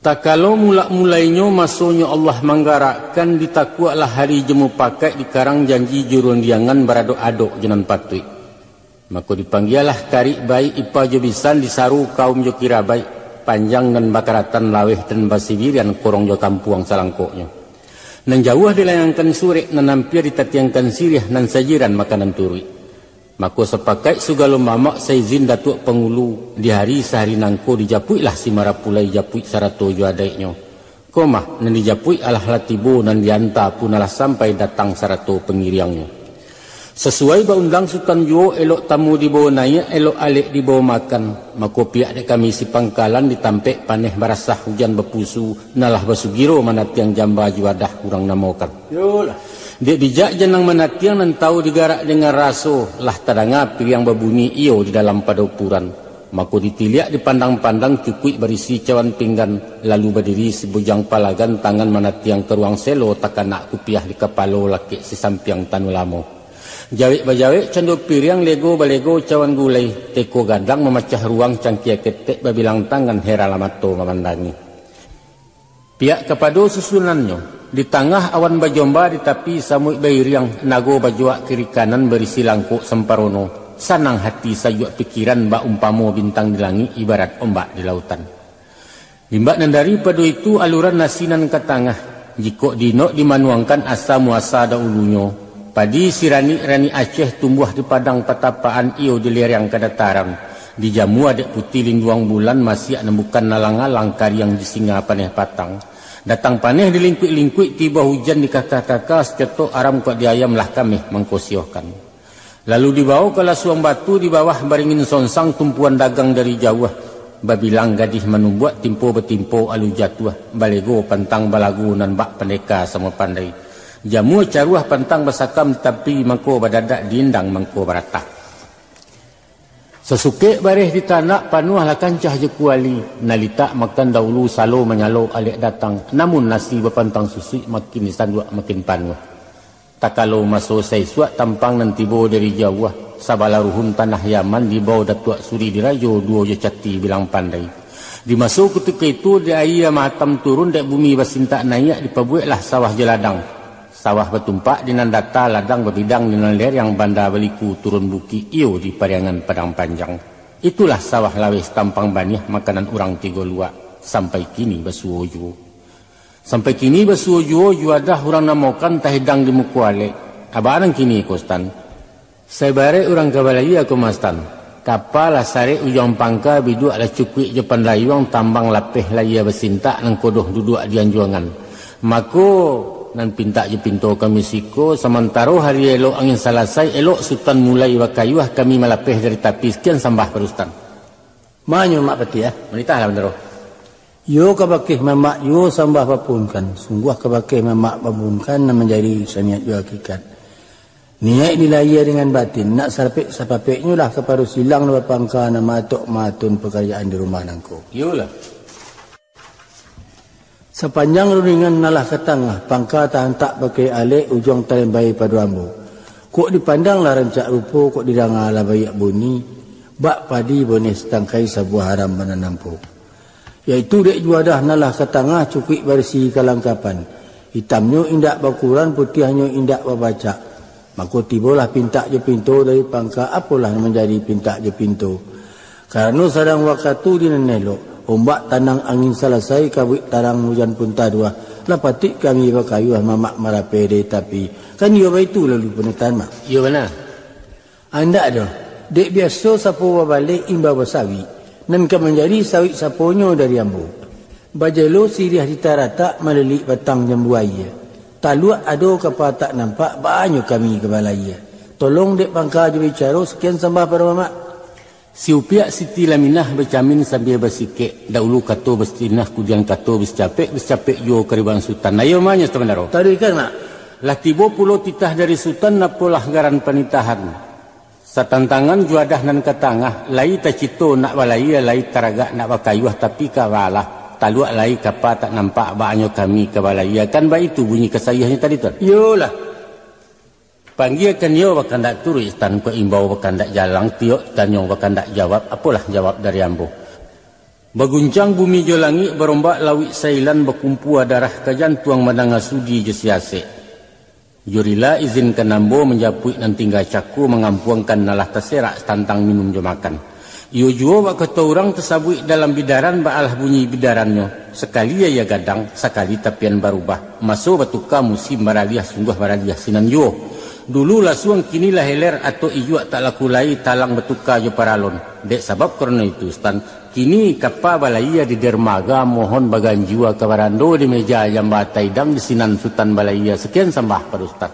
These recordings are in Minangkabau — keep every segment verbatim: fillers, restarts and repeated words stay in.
Takalo mulak-mulainyo masonyo Allah manggarakkan, ditakuaklah hari jo mupakaik, dikarang janji jo rundiangan, baradok-adok jo nan patuik. Mako dipanggialah karik baik, ipa jo bisan, disaru kaum jo kirabaik, panjang nan bakaratan, laweh nan basibirian, korong jo kampuang salangkoknyo. Nan jauah dilayangkan surek, nan ampia ditatiangkan siriah, nan sajiran makanan turuik. Mako sapakaik sagalo mamak, saizin Datuak Pangulu, di hari sahari nangko dijapuiklah si marapulai, japuik sarato jo adaiknyo. Ko mah, nan dijapuik alah lah tibo, nan dianta pun alah sampai, datang sarato pangiriangnyo. Sasuai baundang Sutan juo, elok tamu dibawo naiak, elok alek dibawo makan. Mako pihak dek kami si pangkalan, di tampek paneh barasah, hujan bapusu, nan lah basugiro manatiang jamba juadah urang namokan. Yolah. Dek bijak janang manatiang, nan tahu digarak dengan raso, lah tadanga piriang babunyi iyo di dalam padopuran. Mako ditiliak dipandang-pandang, cukuik barisi cawan pinggan, lalu badiri si bujang palagan, tangan manatiang ka ruang selo, takanak kupiah di kapalo, lakek si sampiang tanu lamo. Jawek bajawek cando piriang, lego balego cawan gulai, teko gadang mamacah ruang, cangkia ketek babilang tangan, heran lah mato mamandangi. Pihak kapado susunannyo, di tangah awan bajomba, di tapi samuik bairiang, nago bajuak kiri kanan, barisi langkok samparono, sanang hati sajuak pikiran, bak umpamo bintang di langik, ibarat ombak di lautan. Limbak nan daripado itu, aluran nasi nan ka tangah, jikok diinok dimanuangkan, asa muasa dahulunyo, padi siranik-ranik Aceh, tumbuah di padang patapaan, iyo di lereng kadataran, dijamua dek putih linduang bulan, masiak nan bukan alang-alang, kariang di singa paneh patang. Datang paneh dilingkuik-lingkuik, tibo hujan dikaka-kaka, sacotok aram kok di ayam, lah kameh mangkosiohkan. Lalu dibawo ka lasuang batu, di bawah baringin sonsang, tumpuan dagang dari jauah, babilang gadih manumbuak, timpo batimpo alu jatuah, balego pantang balagu, nan bak pandeka samo pandai. Jamua caruah pantang basakam, tapi mangko badadak, diindang mangko baratah. Sasukek bareh ditanak, panuahlah kancah jo kuali, nan litak makan dahulu, salo manyalo alek datang, namun nasi bapantang susuik, makin disanduak makin panuah. Takalo maso saisuak, tampang nan tibo dari jauah, sabalah ruhun tanah Yaman, dibawo Datuak Suri Dirajo, duo jo Cati Bilang Pandai. Di maso kutiko itu, di aia mahatam turun, dek bumi basintak naiak, dipabueklah sawah jo ladang. Sawah batumpak di nan data, ladang babidang di nan lereng, banda baliku turun bukik, iyo di Pariangan Padang Panjang. Itulah sawah laweh tampang baniah, makanan urang tigo luak, sampai kini basuo juo. Sampai kini basuo juo, juadah urang namokan, tahidang di muko alek. Abak nan kini ko, Sutan? Saibaraik urang ka balayia ko mah, Sutan. Kapa lah sarek ujuang pangka, biduak lah cukuik jo pandayuang, tambang lapeh layia basintak, nangkodoh duduak di anjuangan. Mako, nan pintak jo pinto kami siko, samantaro hari elok angin salasai, elok Sutan mulai bakayuah, kami malapeh dari tapi, sakian sambah pado Sutan. Manyo Mak Patih, ah? Manitahlah, Bandaro. Iyo kabakeh mamak juo sambah bapuhunkan, sungguah kabakeh mamak bapuhunkan, nan manjadi saniat jo hakikat. Niaik dilayia dengan batin, nak sarapek-sapapeknyo lah kapado silang nan bapangka, nan maatok maatun pakarajaan di rumah nangko. Iyolah. Sapanjang rundingan nan lah ka tangah, pangka tahantak pakai alek, ujuang talembai pado ambo. Kok dipandang lah rancak rupo, kok didanga lah baiak bunyi, bak padi boneh satangkai, sabuah haram bana nampo. Yaitu dek juadah nan lah ka tangah, cukuik barisi kalangkapan. Itamnyo indak bakuran, putiahnyo indak babacak. Mako tibolah pintak jo pinto dari pangka, apolah nan manjadi pintak jo pinto. Karano sadang wakatu di nan elok, ombak tanang angin salasai, kabuik tarang hujan pun taduah, lah patuik kami bakayuah mamak marapeh dari tapi. Kan iyo baitu lalu punatan, Mak? Iyo bana. Andak doh, dek biaso sapo babaleh imbau basawik, nan ka manjadi sawik saponyo dari ambo. Bajelo siriah di taratak, malilik batang jambu aia. Taluak ado kapa tak nampak, baanyo kami ka balayia. Tolong dek pangka jo bicaro, sakian sambah pado mamak. Si Upiak Siti Laminah bacamin sambia basikek, dahulu kato basinah, kudian kato basicapek, basicapek juo kariban Sutan. Ayo manyo, Sutan Bandaro. Taruihkan, Mak. Lah tibo pulo titah dari Sutan, apolah garan panitahan. Satantangan juadah nan ka tangah, lai tacito nak balayia, lai taragak nak bakayuah, tapi ka balah, taluak lai kapa tak nampak, baanyo kami ka balayia, kan baitu bunyi kasaiahnyo tadi, Tuan? Iyolah. Panggiakan iyo bakandak turuik, Sutan, kok imbau bakandak jalang, tiok tanyo bakandak jawab, apolah jawab dari ambo. Baguncang bumi jo langik, barombak lauik Sailan, bakumpua darah ka jantuang, mandanga sudi jo siasek. Jo rila izinkan ambo manjapuik nan tingga cako, mangampuangkan nan lah taserak tantang minum jo makan. Iyo juo bak kato urang tasabuik dalam bidaran, baalah bunyi bidarannyo, sakali aia gadang, sakali tapian barubah. Maso batuka musim baraliah, sungguah baraliah sinan juo. Dulu lasuang, kini lah heler, atok ijuak tak laku lai, talang batuka jo paralon. Dek sabab karano itu, Sutan, kini kapa balaia di dermaga, mohon baganjua ka barando, di meja jamba taidang, di sinan Sutan balaia. Sakian sambah pado Sutan.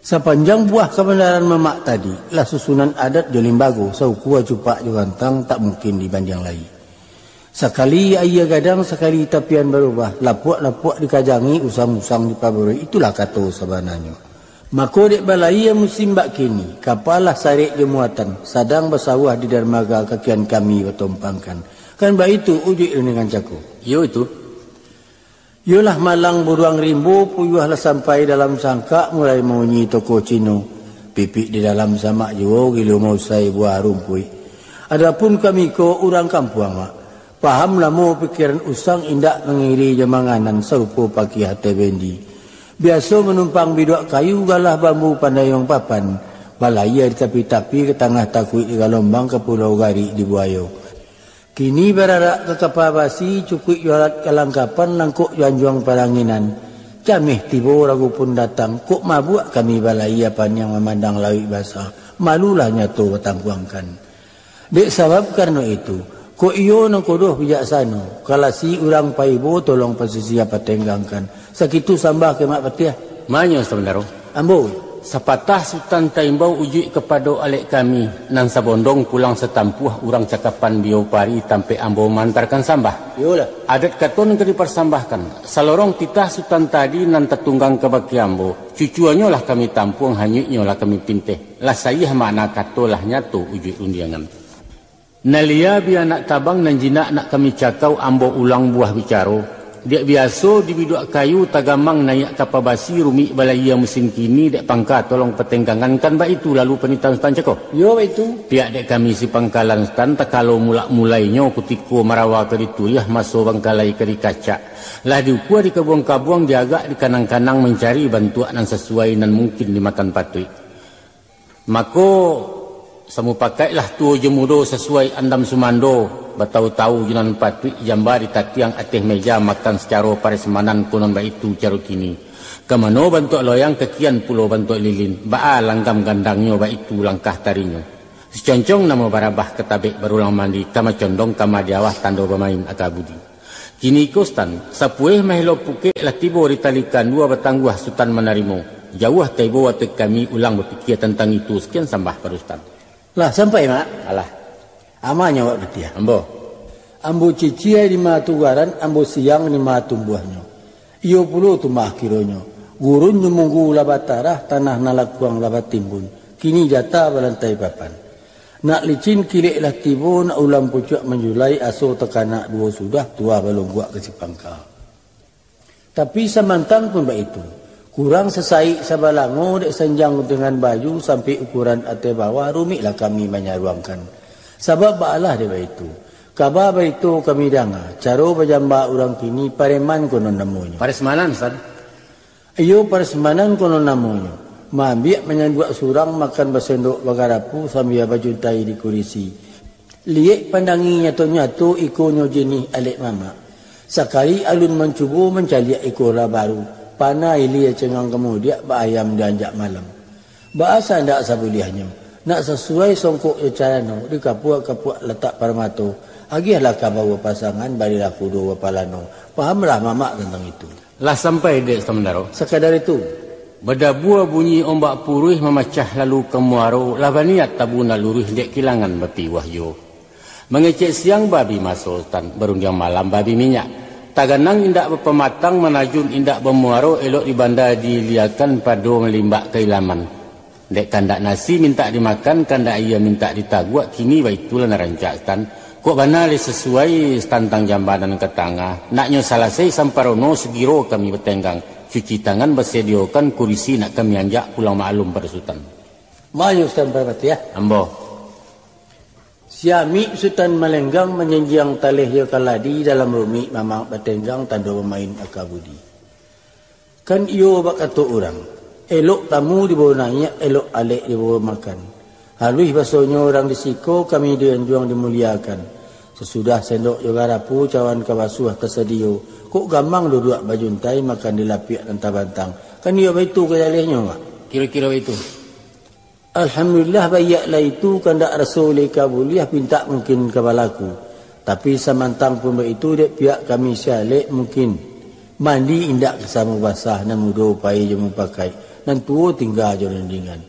Sapanjang buah kabandaran mamak tadi, lah susunan adat jo limbago, saukua cupak jo gantang, tak mungkin dibandiang lai. Sakali aia gadang, sakali tapian barubah, lapuak-lapuak dikajangi, usang-usang dipabarui, itulah kato sabananyo. Mako dek balaia musim bak kini, kapa lah sarek jo muatan, sadang basawah di darmaga, kakian kami batompangkan. Kan baitu ujuik rundingan cako. Iyo itu. Iyolah malang buruang rimbo, puyuah lah sampai dalam sangkak, mulai maunyi toko Cino. Pipik di dalam samak juo, gilo mausai buah rumpuik. Adapun kami ko urang kampuang, Mak. Paham lamo pikiran usang, indak mangiri jo manganan, sarupo pakiah ateh bendi. Biaso manumpang biduak kayu, galah bambu pandayuang papan, balaia di tapi-tapi, ka tangah takuik di galombang, ka pulau garik di buayo. Kini bararak ka kapa basi, cukuik jo alat kalangkapan, langkok jo anjuang paranginan. Cameh tibo, ragu pun datang, kok mabuak kami balaia paniang, mamandang lauik basa, malulah nyato batangkuangkan. Dek sabab karano itu, kok iyo nan kodoh bijaksano, kalasi urang paibo, tolong pasisia patenggangkan. Sakitu sambah ka Mak Patiah. Manyo sabandaro. Ambo. Sapatah Sutan taimbau, ujuik kapado alek kami, nan sabondong pulang satampuah, urang cakapan biopari, tampek ambo maantarkan sambah. Iyolah. Adat kato nan ka diparsambahkan, salorong titah Sutan tadi nan tatunggang kabake ambo, cucuanyo lah kami tampuang, hanyuiknyo lah kami pinteh, lah saiah makna kato, lah nyato ujuik rundiangan. Nan lia bia nak tabang, nan jinak nak kami cakau, ambo ulang buah bicaro. Dek biaso di biduak kayu tagamang, naiak kapa basi, rumik balaia musim kini, dek pangka tolong patenggangan, kan baitu lalu panitahan Sutan cako? Iyo, baitu. Pihak dek kami si pangkalan Sutan, takalo mulak-mulainyo, kutiko marawa ka dituriah, maso bangkalai ka dikacak, lah diukua dikabuang-kabuang, diagak dikanang-kanang, mancari bantuak nan sasuai, nan mungkin dimakan patuik. Mako, samupakaiklah tuo jo mudo, sasuai andam sumando, batau-tau jo nan patuik, jamba ditatiang ateh meja, makan sacaro paresmanan, konon baitu caro kini. Ka mano bantuak loyang, kakian pulo bantuak lilin, baa langgam gandangnyo, baitu langkah tarinyo. Siconcong namo barabah, ka tabek barulang mandi, ka macondong ka madiawah, tando bamain aka budi. Kiniko Sutan, sapueh mahelo pukek, lah tibo di tali kandua, batangguah Sutan manarimo. Jauah taibo ateh kami, ulang bapikia tantang itu, sakian sambah pado Sutan. Lah sampai, Mak? Alah. Amanyo awak Patiah. Ambo. Ambo cicia di ma tugaran, ambo siang di ma tumbuahnyo. Iyo pulo tu mah kironyo, gurun jo munggu lah batarah, tanah nan lakuang lah batimbun, kini jata balantai papan. Nak licin kilek lah tibo, nak ulam pucuak manjulai, aso takanak duo sudah, tuah balongguak ka sipangka. Tapi samantang pun baitu, kurang sasaik sabalango, dek sanjang dengan baju, sampik ukuran ateh bawah, rumiklah kami manyaruangkan. Sabab baalah dek baitu, kaba barito kami danga, caro bajamba urang kini, pareman konon namonyo. Paresmanan, San. Iyo, paresmanan konon namonyo. Maambiak manyanduak surang, makan basendok bagarapu, sambia bajuntai di kurisi. Liek pandangi nyato-nyato, ikonyo jinih alek mamak. Sakali alun mancubo, mancaliak iko lah baru. Panah ilia cengang kamudiak, baayam dianjak malam. Baa sandak sabuliahnyo, nak sasuai songkok jo carano, dikapuak-kapuak latak parmato, agiahlah ka bapasangan, balilah kudo bapalano. Pahamlah mamak tantang itu. Lah sampai dek Sutan Mandaro? Sakadar itu. Badabua bunyi ombak puruih, mamacah lalu ka muaro, lah baniat tabu nak luruih, dek kilangan bapiwah juo. Mangecek siang babi maso Sutan, barundiang malam babi minyak. Taganang indak bapamatang, manajun indak bamuaro, elok di banda diiliakan, pado malimbak ka ilaman. Dek kandak nasi mintak dimakan, kandak aia mintak ditaguak, kini baitulah nan rancak Sutan. Kok bana lai sasuai, Sutan, tantang jamba nan ka tangah. Naknyo salasai samparono, sagiro kami batenggang. Cuci tangan basadiokan, kurisi nak kami anjak, pulang maklum pado Sutan. Manyo Sutan Parpatiah? Ambo. Siamik Sutan Malenggang manjinjiang taleh jo kaladi dalam rumik mamak batenggang tando bamain aka budi. Kan iyo bak kato urang, elok tamu dibawo naiak, elok alek dibawo makan. Haluih basonyo urang di siko, kami di anjuang dimuliakan. Sasudah sendok jo garapu cawan ka basuah tasadiyo, kok gamang duduak bajuntai makan di lapiak nan tabantang. Kan iyo baitu ka jalehnyo, Mak? Kiro-kiro baitu. Alhamdulillah, baiak lah itu, kandak raso ulih ka buliah, pintak mungkin ka balaku. Tapi samantang pun baitu, dek pihak kami si alek mungkin mandi indak ka samo basah, nan mudo pai jo mupakaik, nan tuo tingga jo rundingan.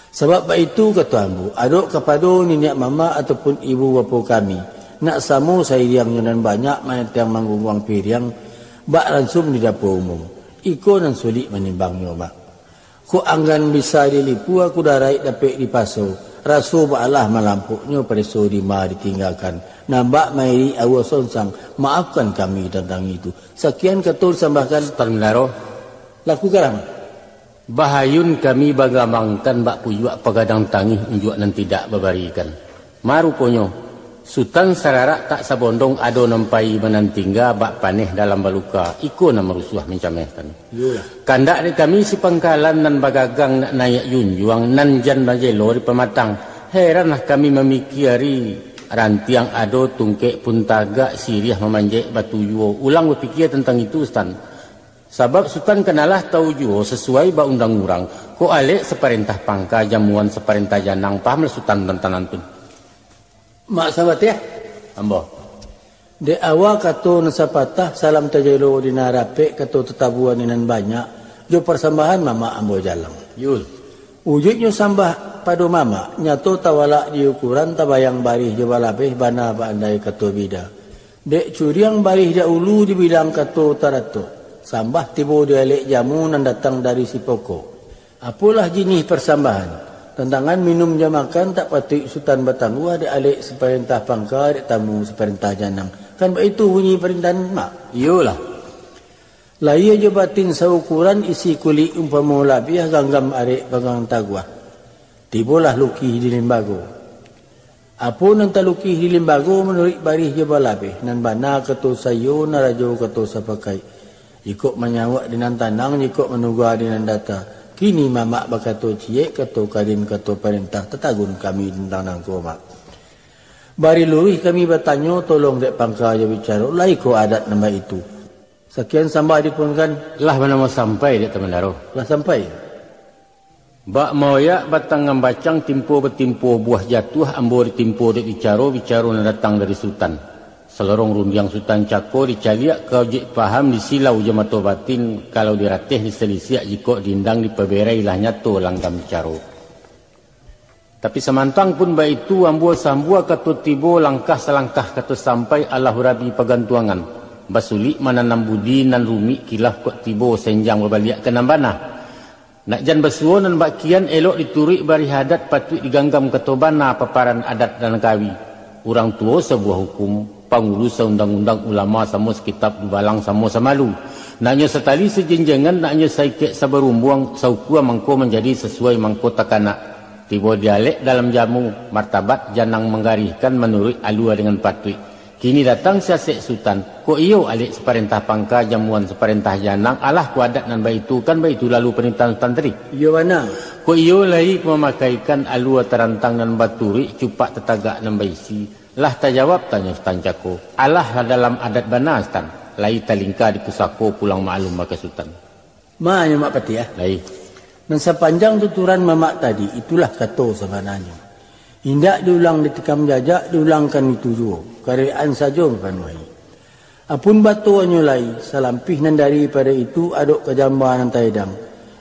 Sabab baitu kato ambo, adok kapado niniak mamak ataupun ibu bapo kami, nak samo sairiang jo nan banyak manantiang manggungguang piriang bak ransum di dapua umum. Iko nan sulik manimbangnyo, Mak. Kok anggan bisa dilipua, kudaraik dapek dipaso, raso baalah malampoknyo pareso dima ditinggakan, nambak mairik aua sonsang, maafkan kami tantang itu. Sakian kato disambahkan. Sutan Mandaro. Laku garang. Bahayun kami bagamangkan bak kuyuak pagadang tangih unjuak nan tidak babarikan. Maruponyo, Sutan sararak tak sabondong ado nan pai manantingga bak paneh dalam baluka, iko nan marusuah mancamehkan. Iyolah. Kandak dek kami si pangkalan nan bagagang nak naiak junjuang, nan jan bajelo di pamatang. Heranlah kami mamikiari, rantiang ado, tungkek pun tagak, siriah mamanjek batu juo. Ulang bapikia tantang itu, Sutan. Sabab Sutan kanalah tau juo, sasuai ba undang urang, kok alek saparentah pangka, jamuan saparentah janang, pahamlah Sutan tantang nan tu. Mak Sabatiah. Ambo. Dek awa kato nan sapatah, salam tajelo di nan rapek, kato tatabuan di nan banyak, jo parsambahan mamak ambo jalang. Yul. Ujuiknyo sambah pado mamak, nyato tawalak di ukuran, tabayang barih jo balabeh, bana baandai kato bida. Dek curiang barih dahulu dibilang kato taratok, sambah tibo di alek jamu nan datang dari si pokok. Apolah jinih parsambahan, tantangan minum jo makan tak patuik Sutan batangguah dek alek saparentah pangka, dek tamu saparentah janang. Kan baitu bunyi parintahan, Mak? Iyolah. Lahia jo batin saukuran, isi kulik umpamo labiah, ganggam arek panggang taguah. Tibolah lukih di limbago. Apo nan talukih di limbago manuruik barih jo balabeh, nan bana kato saiyo, nan rajo kato sapakaik. Jikok manyauak di nan tanang, jikok manuga di nan data. Kini mamak bakato ciek, kato karin, kato parentah, tatagun kami tantang nangko, Mak. Bari luruih kami batanyo, tolong dek pangka jo bicaro, lai ko adat nan baitu. Sakian sambah dipunkan. Lah banamo sampai dek Tamandaro. Lah sampai. Bak maoyak batang ngambacang, timpo batimpo buah jatuah, ambo ditimpo dek bicaro, bicaro nan datang dari Sutan. Salorong rundiang Sutan cako, dicaliak ka ujek paham, disilau jo mato batin, kalau dirateh disalisiak, jikok diindang dipaberai, lah nyato langgam bicaro. Tapi samantang pun baitu, ambo sambua kato tibo, langkah salangkah kato sampai, alah urabi pagantuangan. Basulik mananam budi, nan rumik kilaf kok tibo, senjang babaliak ka nan bana. Nak jan basuo nan bak kian, elok dituruik barih adat, patuik diganggam kato bana, paparan adat nan kawi. Urang tuo sabuah hukum, pangulu saundang-undang, ulama samo sakitab, dubalang samo samalu. Naknyo satali sajinjangan, naknyo saikek sabarumbuang, saukua mangko manjadi, sasuai mangko takanak. Tibo di alek dalam jamu, martabat janang manggarihkan, manuruik alua dengan patuik. Kini datang si asek Sutan, kok iyo alek saparentah pangka, jamuan saparentah janang, alah ko adat nan baitu, kan baitu lalu parintahan Sutan tadi? Iyo bana. Kok iyo lai ko mamakaikan alua tarantang nan baturuik, cupak tatagak nan baisi? Lah tajawab tanyo Sutan cako, alah lah dalam adat bana, Sutan, lai talingka di pusako, pulang maklum baka Sutan. Ma nyo Mak Patiah. Lai. Nan sapanjang tuturan mamak tadi, itulah kato sabananyo. Indak diulang ditikam jajak, diulangkan itu juo, karajaan sajo mapanuahi. Apun batonyo lai, salampih nan daripado itu, adok ka jamba nan taedang.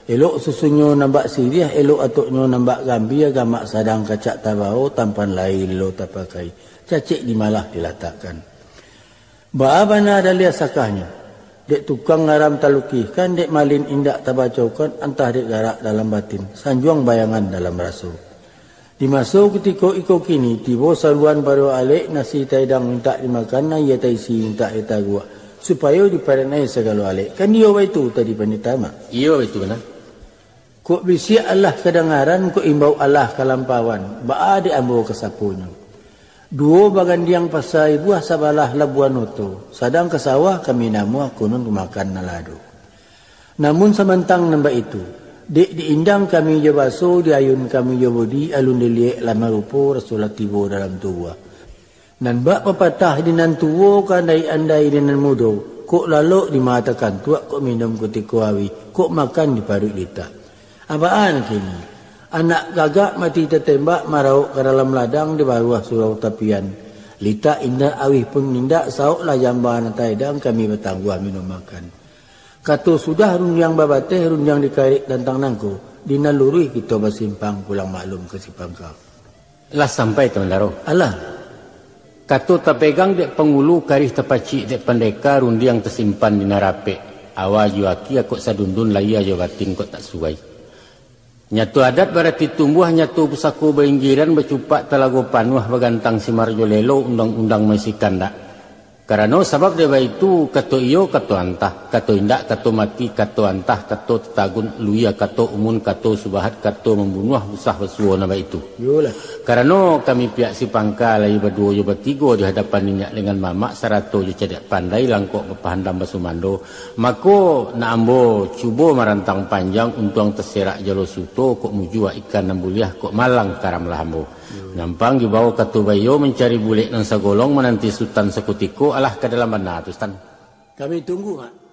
Elok susunnyo nan bak siriah, elok atoknyo nan bak gambia, gamak sadang kacak tabao, tampan lai lo tapakai, cacek di malah dilatakkan. Baa bana daliah sakahnyo, dek tukang ngaram talukihkan, dek malin indak tabacokan, antah dek garak dalam batin, sanjuang bayangan dalam raso. Di maso kutiko iko kini, tibo saruan pado alek, nasi taedang mintak dimakan, aia taisi mintak ditaguak, supayo diparanai sagalo alek. Kan iyo baitu tadi, Pandita Mak? Iyo baitu bana. Kok bisiak alah kadangaran, kok imbau alah kalampauan, baa dek ambo ka saponyo? Duo bagandiang pasai buah sabalah labuan oto, sadang ka sawah kami namuah kunun rumakan nan lado. Namun samantang nan baitu, dek diindang kami jo baso, diayun kami jo bodi, alun diliek lah marupo, rasolah tibo dalam tubuah. Nan bak papatah di nan tuo ka andai-andai di nan mudo, kok lalok di mata kantuak, kok minum kutiko auih, kok makan di paruik litak. Abaan kini, anak gagak mati tatembak, marauk ka dalam ladang di baruah surau tapian. Litak indak, auih pun indak, saoklah jamba nan taedang, kami batangguah minum makan. Kato sudah rundiang babateh, rundiang dikarek tantang nangko, di nan luruih kito basimpang, pulang maklum ka si pangka. Lah sampai, Tuan Daro. Alah. Kato tapegang dek pangulu, karih tapacik dek pandeka, rundiang tasimpan di nan rapek. Awa jo aki kok sadundun, lahia jo batin kok tak suai. Nyato adat barati tumbuah, nyato pusako bainggiran, bacupak talago panuah, bagantang si marajolelo, undang-undang maisi kandak. Karano sabab dek baitu, kato iyo, kato antah, kato indak, kato mati, kato antah, kato tatagun, luia, kato umun, kato subahat, kato mambunuah, usah basuo nan baitu. Iyolah. Karano kami pihak si pangka lai baduo jo batigo di hadapan niniak dengan mamak, sarato jo cadiak pandai, langkok bapahandam basumando, mako, nak ambo cubo marantang panjang, untuang taserak jalo suto, kok mujua ikan nan buliah, kok malang karamlah ambo. Nampang dibao kato baiyo, mancari bulek nan sagolong, mananti sutan sakutiko, alah ka dalam bana tu, Sutan. Kami tunggu, Mak.